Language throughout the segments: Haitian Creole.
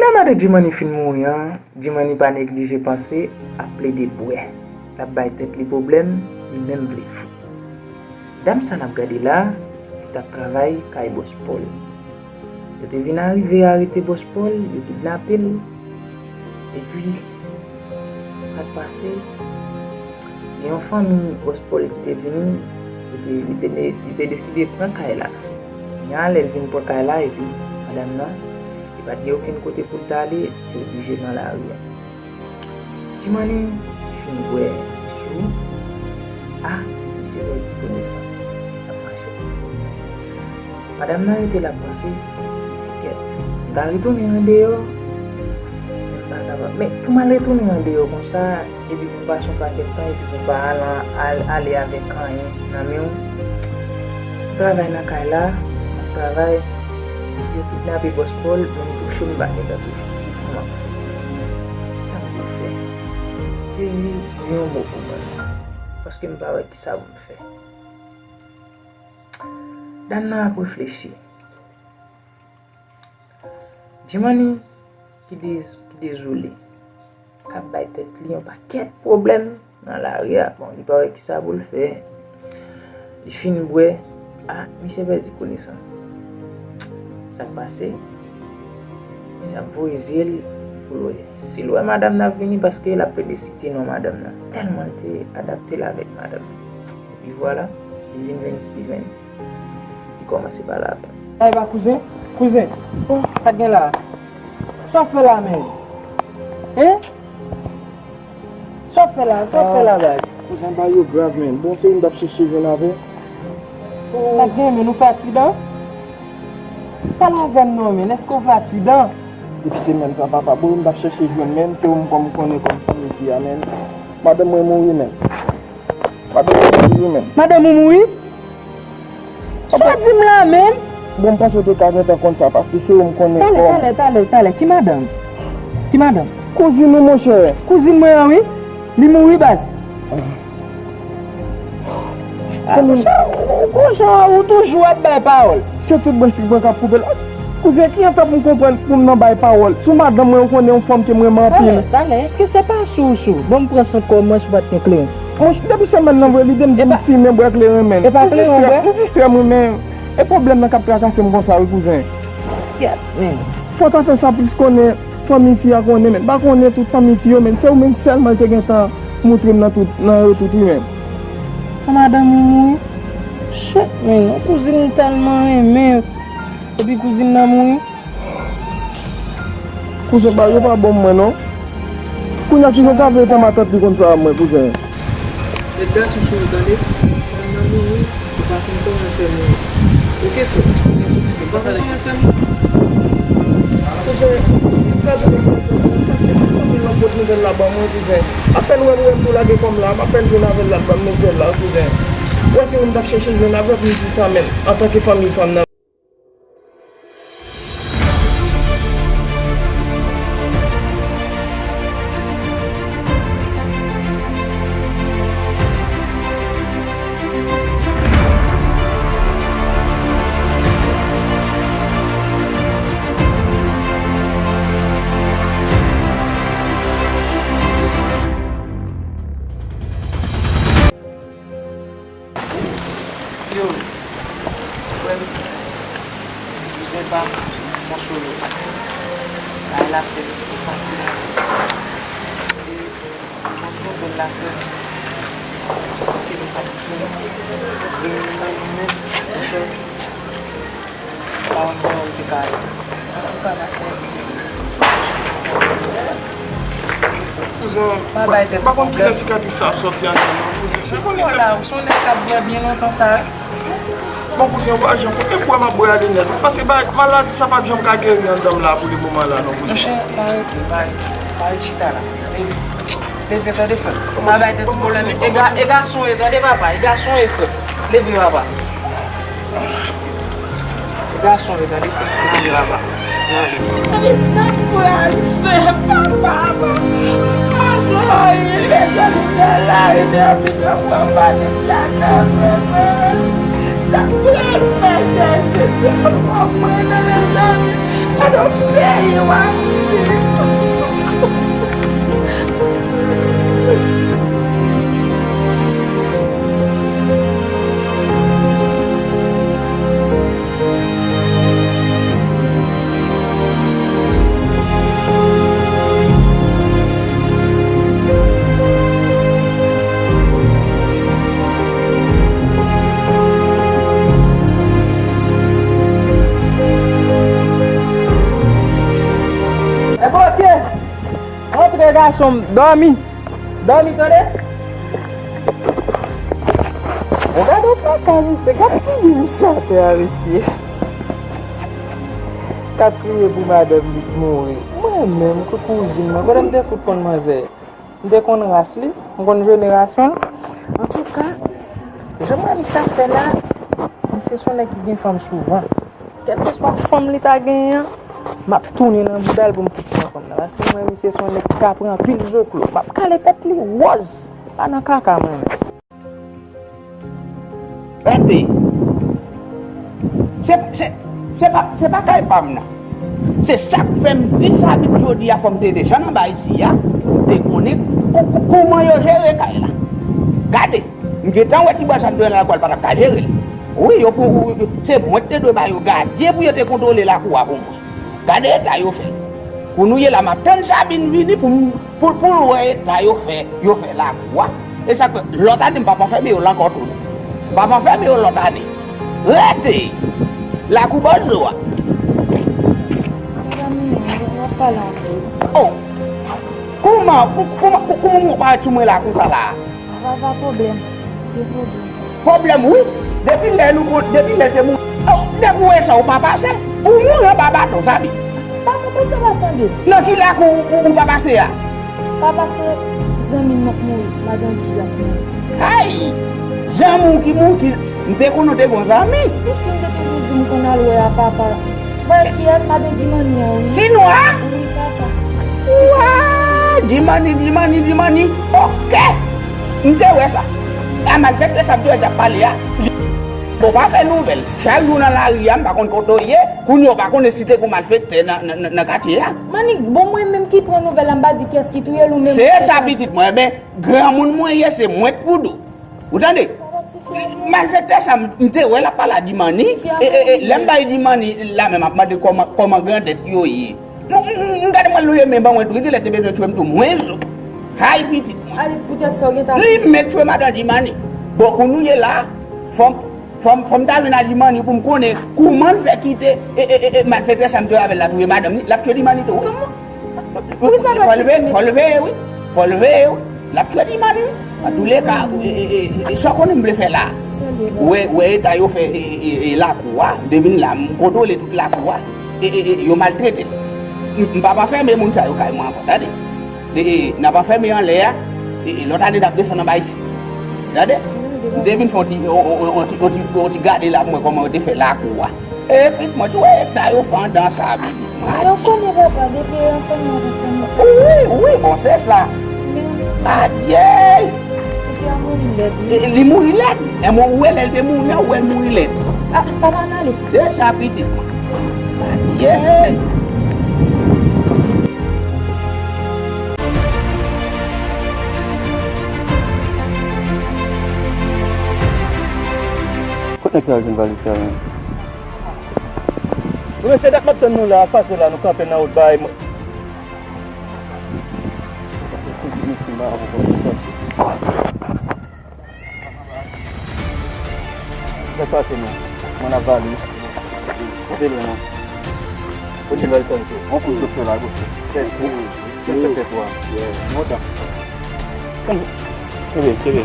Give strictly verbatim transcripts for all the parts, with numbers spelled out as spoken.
Lè madan Djimani fin mouri an, Djimani pa neglije panse ap plede bwè. L ap bay tèt li pwoblèm, li menm vle fou. Dam sa n ap gade la, ki t ap travay kay bòs Pòl. Yo te vin arive arete bòs Pòl, yo kidnape l. Epi, sa k pase, gen yon fanmi bòs Pòl ki te vini, li te, li te, li te deside pran kay la. Kounye a, lè l vin pran kay la, epi madanm nan, li pa t gen okenn kote pou l t ale, li te oblije nan lari a. Djimani fin bwè, li sou. A, misye pèdi konesans. L ap mache. Madanm nan rete la panse, ti kèt. M ta retounen andeyò, men m pa kapab. Men pou m al retounen andeyò konsa, epi pou m pase yon pakèt tan, epi pou m pa al, al, ale avèk anyen nan men w. M travay nan kay la, m ap travay, yo kidnape bòs Pòl, men m touche m pa gen tan touche. Kisa m ap fè? Kisa m pou fè? Jezi, di yon mo pou mwen non. Paske m pa wè kisa pou m fè. Dam nan ap reflechi. Djimani ki dez-, ki dezole, k ap bay tèt li yon pakèt pwoblèm nan lari a. Bon, li pa wè kisa pou l fè. Li fin bwè, a, misye pèdi konesans. Sa k pase? Misye ap voye zye l pou l wè si l wè madanm nan ap vini, paske l ap plede site non madanm nan. Tèlman l te adapte l avèk madanm nan. Epi vwala, li vin jwenn Steven. Li kòmanse pale avè l. Sa e pa kouzen? Kouzen, oh, sa k gen la? Sa w ap fè la menm? Hein? Sa w ap fè la? Sa w ap fè la, baz? Kouzen, bagay yo grav, menm. Bon, se ou m t ap chèche jwenn avè. Sa k gen, menm? Ou fatidan? Pale avè m non, menm. Èske w fatidan? Depi semèn sa, papa, bon, m t ap chèche jwenn, menm. Se ou m kòm konnen kòm fanmi fi a, menm. Madanm mwen mouri, menm. Madanm mwen mouri, menm. Madanm ou mouri? Sa w di m la menm? Bon, m panse w te ka gentan konn sa, paske se ou m konnen kòm. Talè, talè, talè, talè. Ki madanm? Ki madanm? Kouzin ou, monchè. Kouzin mwen an, wi. Li mouri, baz. Ah. Monchè, ou, ou, monchè, ou toujou ap bay pawòl. Se tout branch trik mwen k ap koupe l. Kouzen, kijan fè pou m konprann pou m nan bay pawòl? Sou madanm mwen, ou konnen yon fanm ke m renmen anpil. Talè, talè, èske se pa sou, sou? Bon, m pran sant kò mwen si w pa t gen kleren. Monchè, depi semèn nan vre, lide m di m fimen, bwè kleren, menm. E pa kleren w bwè? Nou distrè m, wi, men e pwoblèm nan k ap trakase m konsa, wi, kouzen. Kyèt, menm. Fò w ta fè sa plis konnen, fanmi fi a konnen, menm. M pa konnen tout fanmi fi yo, menm. Se ou menm sèlman l te gentan moutre m nan tout, nan yo tout, wi, menm. An madanm ou mouri? Shit, menm. Yon kouzin m tèlman renmen. Epi kouzin nan mouri. Kouzen, bagay yo pa bon mwen non. Kounye a kijan w ka vle fè matant li konn sa a mwen, kouzen? Met gason sou ou, tande. Fanm nan mouri, ou pa konn kòman l fè mouri. Oke, frè, ou pa konn kòman l fè mouri. Kouzen, si m ka di w, paske se fanmi l lan pot nouvèl la ban mwen, kouzen. Apèn wè m, wè m tou lage kò m la, m apèn jwenn avè l la, l ban m nouvèl la, kouzen. Ou wè se ou m t ap chèche jwenn avè m, m di sa menm, antanke fanmi fanm nan. Yo, frè m, kouzen pa m, konsole w. Bagay la fèt san kouzen. E, bon, nouvèl la fèt, si ke nou pa t konnen, e, nan nou menm, monchè, Kouzen, m pa konn kilè sikatris sa ap sòti anndan m nan, kouzen. Ou konnen se. Ou se yon nèg k ap bwè byen lontan sa. Bon, kouzen, ou pa janm konn. E bwè m ap bwè ale nèt. Paske maladi sa p ap janm ka geri anndan m la pou le moman la, non, kouzen. Monchè, pa rete, pa rete, pa rete chita la. Leve, tande, frè m. Pa bay tèt ou pwoblèm. E gason e, tande, papa. E gason e, frè m. Leve, papa. Gason yo, tande, fè m ale, papa. Ann ale. Mezanmi, sa m pral fè, papa, papa. Agoy, mezanmi, nan lari, mezanmi, nan pran valiz la, nan, mezanmi. Sa m pral fè, Mèsi Dye pou mwen nan mezanmi. Gade yon peyi w ap viv. Ebyen, oke. Antre, gason m, dòmi. Dòmi, tande? Ou gade yon kaka, mesye. Gade ki vil sa atè a, mesye. K ap kriye pou madanm li k mouri. Mwen menm, kou kouzin mwen, kote m te fout konn manzè? M te konn ras li, m konn jenerasyon l. Antouka, jan m wè misye ap fè la, misye se yon nèg ki gen fanm souvan. Kèlkeswa fanm li ta genyen an, m ap tounen nan bouda l pou m fout pran fanm nan. Paske m wè misye se yon nèg ki ka pran anpil zoklo. M ap kale tèt li wòz. Pa nan kaka mwen menm. Rete. Se, se, se pa, se pa kay pa m nan. Se sa k fè m di Sabin jodi a fò m te desann anba isi a, m te konnen kou-, kou-, kouman yo jere kay la. Gade, m gentan wè ti bwa sa m te wè nan lakou a, l pa t ap ka jere l. Wi, yo pou, se mwen k te dwe ba yo gadyen pou yo te kontwole lakou a pou mwen. Gade eta yo fè. Kounye a la, m ap tann Sabin vini pou m, pou, pou l wè eta yo fè, yo fè lakou a. E sa k fè, lòt ane, m p ap anfème yo la ankò tou non. M p ap anfème yo lòt ane. Rete! Lakou bòzo a. Medam, nou, nou ap pale anpil. Oh! Kouman, kou-, kouman, kou-, kouman w parèt sou mwen la konsa la? Vava, pwoblèm. Gen pwoblèm. Pwoblèm, wi. Depi lè nou kon-, depi lè te mouri. Oh, depi w wè sa, ou pa pase. Ou mouri anba baton, Sabin. Papa, konsa w ap tande? Nan ki lakou ou, ou, ou pa pase a? Pa pase, zanmi m ap mouri, madan Dji ap mouri. Ay! Zanmi w ki mouri, ki, m te konnen w te gon zanmi. Ti fi m te toujou di m konn al wè a papa. Wè kiyès? Madan Djimani an, wi. Ti nwa? Wi, papa. Wa! Djimani, Djimani, Djimani. Oke! M te wè sa. A malfektè sa m te wè k ap pale a. Bon, pa fè nouvèl. Chak jou nan lari a, m pa konn kote w ye. Kounye a, w pa konnen si te gon malfektè nan, nan, nan, nan katye a. Mani, bon, mwen menm ki pran nouvèl la, m pa di kiyès ki touye l ou menm. Se sa, pitit mwen. Men, granmoun mwen ye, se mwen k pou di w. Ou tande? Malfektè sa, m, m te wè l ap pale a Djimani. E, e, e, lè m bay Djimani, la menm ap mande kòman, kòman grandèt yo ye. M, m, m, m gade mwen leve men ban mwen tou, li genlè te bezwen tchwe m tou, mwen zo. Hay pitit mwen. Ay, poutèt sa, w gentan. Li mèt tchwe madan Djimani. Bon, kounye a la, fò m, fò m, fò m ta vin a Djimani pou m konnen kouman l fè kite, e, e, e, e, malfektè sa m te wè avè l la touye madanm li, l ap tchwe Djimani tou. Kòman? Poukisa pa Fò l veye, fò l veye, wi. Fò l veye, wi. L ap tchwe Djimani, wi. Antouleka, e, e, e, e, sa w konnen m vle fè la. Ou wè, ou wè eta yo fè, e, e, e, e, lakou a. M te vin la, m kontwole tout lakou a. E, e, e, yo maltrete l. M, m p ap anfème moun sa yo kay mwen ankò, tande. E, e, n ap anfème anlè a. E, e, lòt ane n ap desann anba isi. Tande. M te vin fè yon ti, yon, yon, yon, yon ti, yon ti, yon ti gade la pou mwen kòman yo te fè lakou a. Epi, mwen, sou eta yo fè anndan sa, pitit mwen. Yo konnen, papa, depi yo fè mwen, yo fè mwen. Wi, wi, bon, se sa. Men Adyey! Tifi a mouri lèd, wi. E, li mouri lèd. E mwen, ou wè lè l te mouri a, ou wè l mouri lèd. A, papa, n ale. Se sa, pitit mwen. Adyey! Kot nèg sa al jwenn valiz sa menm? Wi, mesye, dat m ap tann nou la, pase la, nou kanpe nan wout bay. Mesye, m pa konprann pase. Nèg pase non. Mwen ap valiz. Kote l non? Kote l sa, mesye? On kout sofè la, kote? Kèl kou? Kèl fè fè kwa? Mwen ta. Kèl, kèl,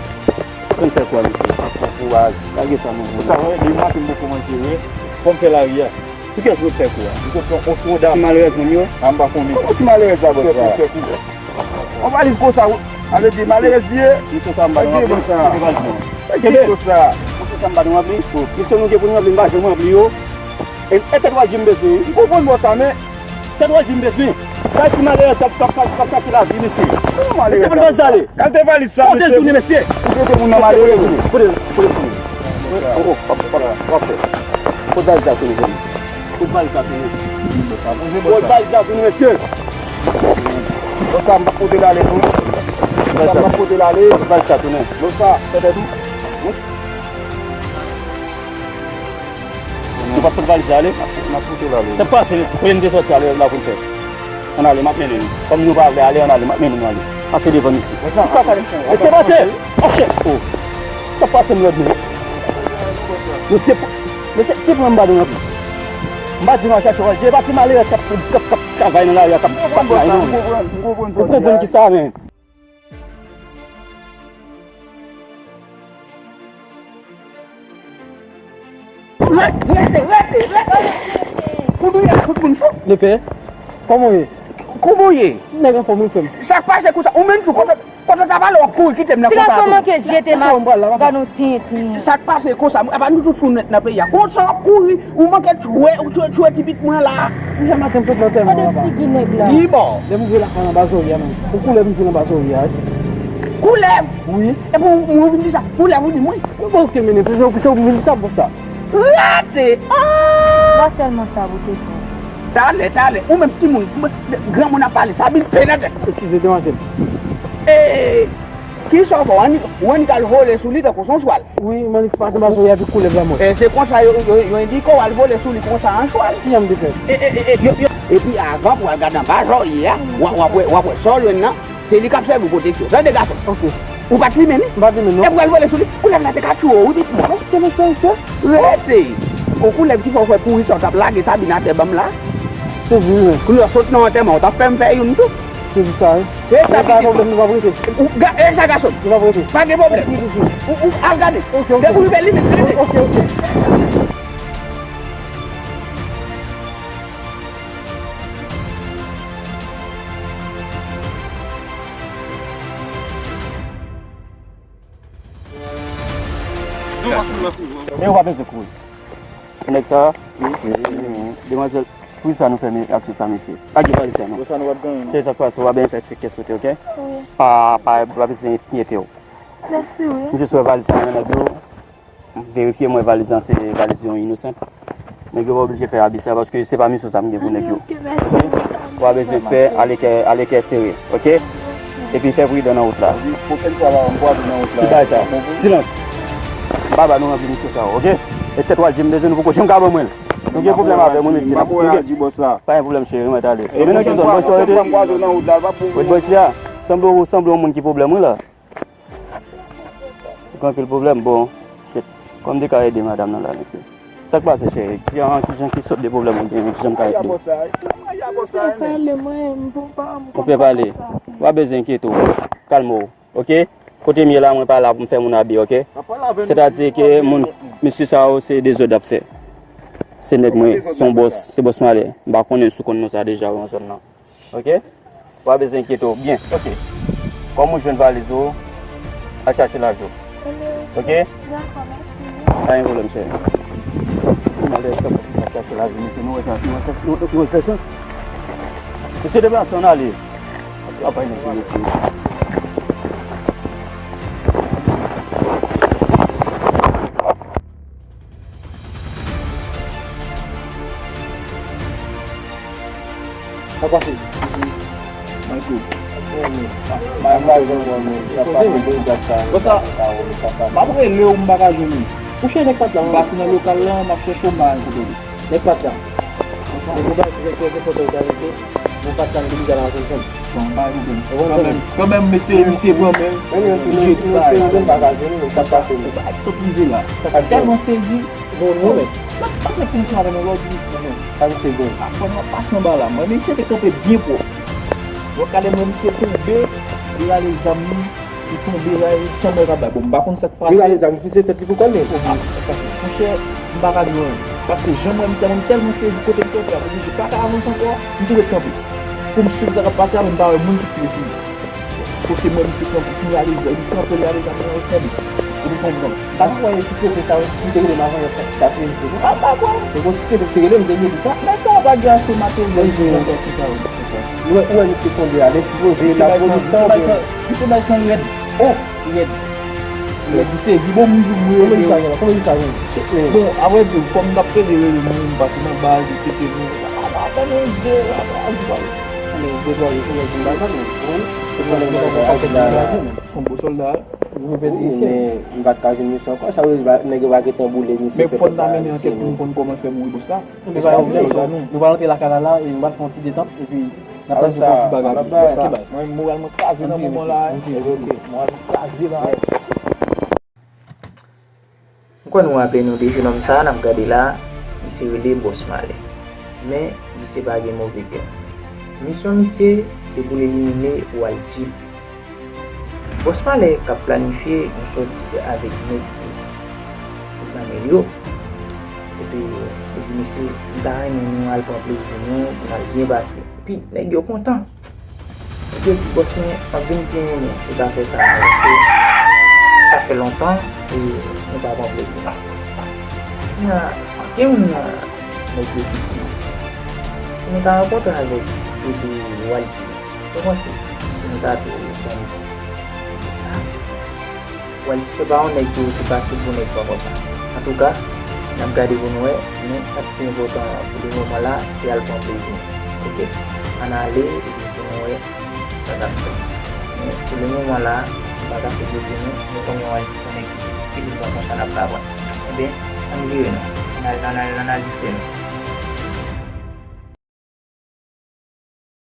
kèl fè kwa, mesye? Bon kouraj. Lage sa non. Sa wè, li maten m poko manje, wi. Fò m fè lari a. Sou kiyès zòt fè kou a? M sot fè on sou on dam. Ti malerèz menm yo? A, m pa konnen. Kòman ti malerèz la, bòt la? Fè kou, fè kou. On valiz konsa, wi. Ale di malerèz li ye. Misye sa m pa nou ranpli. Sa ki konsa? Misye sa m pa nou ranpli. Misye nou gen pou nou ranpli, m pa janm ranpli yo. E, e tèt Wadji m bezwen. M konprann bò sa, men. Tèt Wadji m bezwen. Sa ti malerèz k ap, k ap, k ap, k ap chache lavi, mesye. Kòman malerèz la? Mesye, valiz ale. Kalite valiz sa, mesye. Kote l tounen, mesye? Ou trete moun nan malerèz. Kote l, kote l tounen? Oh, oh, w ap, w ap, w ap fè. Kot valiz la tounen, zanmi? Kot valiz la tounen? Kot valiz la tounen, mesye? Bon, sa m pa pote l ale, non. Sa m pa pote l ale. Kot valiz la tounen? Bon, sa, tèt tou. Nou pa t pot valiz la ale? N ap pote l ale. Sa k pase, kote n te sòti ale la pou n fè? Ann ale, m ap mennen nou. Kòm nou pa vle ale, ann ale, m ap mennen nou ale. Pase devan misye. Mesye, pase! Mache! Oh! Sa k pase m lòd men? Mesye, mesye, ki pran m badon nan pye? M pa di nou al chache w al di, e pa ti malerèz k ap, k ap, k ap travay nan lari a, k ap, k ap bay nou. Ou konprann ki sa, men? Rete, rete, rete, rete. Koudouye, tout moun fou. Lepè, kòman w ye? Koudouye. Nèg anfòm wi, frè m. Sa k pase konsa? Ou menm tou, kote, kote w ta pale, w ap kouri kite m nan konsa tou. Ti gason manke jete m ak gad yon tenten. Sa k pase konsa? Apa nou tout fou nèt nan peyi a. Konsa w ap kouri. Ou manke tchwe, ou tchwe, tchwe ti pit mwen la. Ou jan maten m sot nan tèman. Gade figi nèg la. Li bon. Lè m ouvri lakay anba zòrye a menm. Ou koulèv m jwenn anba zòrye a, wi. Koulèv? Wi. Epi ou, ou vin di sa. Koulèv ou di mwen. Ou pa oke mennen, se ou, se ou ki vin di sa, bon sa. Rete! Ah! Pa sèlman sa pou te fè. Talè, talè. Ou menm timoun, granmoun ap pale, sa vin pete nan tèt. Eskize, demwazèl. E, kisa w fè? Ou annik al vole sou li tankou se yon chwal. Wi, m annik pati anba zòrye a epi koulèv la mòd. E se konsa yo, yo, yo endike w al vole sou li konsa an chwal. Kijan m te fè? E, e, e, e, yo, yo. Epi avan pou w al gade anba zòrye a, w a, w ap wè, w ap wè sa w jwenn nan, se li k ap sèvi w pwoteksyon. Tande gason. Ok. Ou pa t limen li? M pa t limen, non. Epi w al vole sou li, koulèv la te ka tchwe w, wi, pitit mwen. Mesye, mesye, mesye. Rete. O koulèv ki fè w fè kouri sa, w t ap lage Sabine atè ban m la. Sezi, wi, men. Koulèv sot nan antèman, w t ap fè m fè youn tou. Sezi sa, wi. Se sa, pitit mwen. Pa gen pwoblèm, nou p ap rete. Ou ga-, e sa, gason m? Nou p ap rete. Pa gen pwoblèm. Ou, ou al gade. Ok, ok. Depi w rive limit, rete. Ok, ok. Men ou pa bezwen kouri. Nèg sa, demwazèl, poukisa nou fè aksyon sa, mesye? Pa gen valiz sa, non. Bon, sa nou p ap genyen, non. Se sa k pase, w ap byen fè sèk kè sote, ok? Wi. Pa, pa, pa bezwen enkyete w. Mèsi, wi. M jis wè valiz sa nan men nèg yo. M verifye, m wè valiz lan se valiz yon inosan. Nèg yo pa oblije fè abi sa, paske se pa misyon sa m gen pou nèg yo. Ok, ok, mèsi. Ou pa bezwen pè, ale kè, ale kè sere, ok? Epi fè pridan nan wout la. Pwochèn fwa la, m kwaze nan wout la. Ki bagay sa? Silans. M pa ba nou ranpli misyon sa yo, ok? E tèt w al di m bezwen nou poko janm ka ban mwen l. Nou gen pwoblèm avè m, wi, mesye. Pa gen pwoblèm, cheri, mwen t ale. E men nan ki zòn, bòs yo rete? Wi, bòs ya. Sanble ou, sanble yon moun ki pwoblèm, wi, la. Ou gen anpil pwoblèm, bon, shit. Kòm m te ka ede madanm nan la, mesye. Sa k pase, cheri? Kijan, kijan ki sòt de pwoblèm ou gen, kijan m ka ede w? Ou pè pale, mwen, m pou pa, m konprann pa sa. Ou pa bezwen enkyete w. Kalme w, ok? Kote m ye la, mwen pa la pou m fè moun abi, ok? Sètadi ke moun, mesye sa yo, se dezòd y ap fè. Se nèg mwen, se yon bòs, se bòs malè. M pa konnen si w konn non sa deja, wi, nan zòn nan. Ok? Ou pa bezwen enkyete w. Byen, ok. Kòm ou jwenn valiz ou, al chache lavi w. Ok? Dakò, mèsi. Pa gen pwoblèm, cheri. Ti malè, al chache lavi, mesye, nou wè sa, nou wè sa, nou, nou wè l fè sans. Mesye, deplase, ann ale. Travay nèg yo, mesye. Sa pase? Mwen sou. Mwen pa janm wè moun. Sa pase de dat sa. Konsa, m ap rele w, m pa ka jwenn ou. Ou chè nèg pa t la, m pase nan lokal la, m ap chèche w, m pa wè kote w ye. Nèg pa t la. Konsa. Bon, bagay ki trè enpòtan yo ta rete. Bon, pa t la, nou te bizay la ansanm. Bon, pa gen pwoblèm. Kanmenm, kanmenm, m espere misye pran men l. Menm yo tou, nou, nou se yo menm pa ka jwenn, men sa pase, wi. Bagay ki sot rive la. Sa tèlman sezi. Bon, nou, men. Mwen pa pran presyon avè nou, lòdi. Sa misye gen. Apre, mwen pase anba la. Mwen, men misye te kanpe byen pwòp. Mwen gade mwen, misye tonbe, li rale zam li, li tonbe, li rale san mèt anba. Bon, m pa konn sa k pase. Li rale zam, li fise tèt li pou kò l, men. Monchè, m pa ka di w anyen. Paske jan m wè misye, mwen tèlman sezi kote m kanpe a, m oblije pa ka avanse ankò, m tou ret kanpe. Pou m swiv sa k ap pase a, men m pa wè moun ki tire sou li. Sòf ke m wè misye kanpe, fin rale zam, li kanpe, li rale zam, li rale kanpe. Epi konprann. Pa t wè ti pete ta, ki te rele m avan yè ta tire misye tou? A, pa kwè. E gon ti pete ki te rele m, m te byen di sa. Nèg sa yo pa gen ase materyèl pou jan bèt sa yo, konsa. Ou wè, ou wè misye tonbe a, lè dispoze, l ap vomi san oubyen? Misye bay san rèd. Oh! Rèd. Nèg m sezi, bon, m di w, mwen rele w. Konbyen sa gen? Konbyen sa gen? Bon, apre di w, kòm m t ap pede rele moun, m pase nan baz, etsetera. Apa, apa, mwen de, apa, apa, de twa jou, se lè di m pa konn. Se yon bon sòlda. Ou pèdi misye. Men m pa t ka jwenn misye ankò. Sa vle di nèg yo pa gentan boule misye. Men fò n ta mennen ankèt pou n konn kòman fè mouri bòs la. Nou pral antre lakay la la, e nou pral fè yon ti detant, epi n ap pral di w kèk bagay. Ok, baz. Mwen, moral mwen kraze nan moman la. Moral mwen kraze la. M kwè nou raple nou de jennonm sa a n ap gade la, misye rele Bòs Malè. Men, misye pa gen move kè. Misyon misye, se pou l elimine Walji. Bòs Malè k ap planifye yon sòti avèk nèg zanmi l yo. Kote yo di misye, m ta renmen nou al pran plezi nou, pou n al byen pase. Epi nèg yo kontan. Nèg yo di, bòs, men m ap vin byen renmen ou ta fè sa non, paske sa fè lontan e nou pa pran plezi non. Kounye a, gen youn nan nèg yo ki di, si nou ta rankontre avèk Bebe Walji, ou panse si nou ta tou zanmi? Walji se pa yon nèg ki osi fasil pou nèg pran konsa. Antouka, n ap gade pou n wè, men sa k pi enpòtan pou le moman la, se al pran plezi nou. Oke? Ann ale, epi pou nou wè sa k ap fèt. Men pou le moman la, nou pa ka fè plezi nou, nou konnen Walji se yon nèg ki difisil, se pa konsa n ap ka pran. Ebyen, ann vire nou, ann al, ann al, ann al distè nou.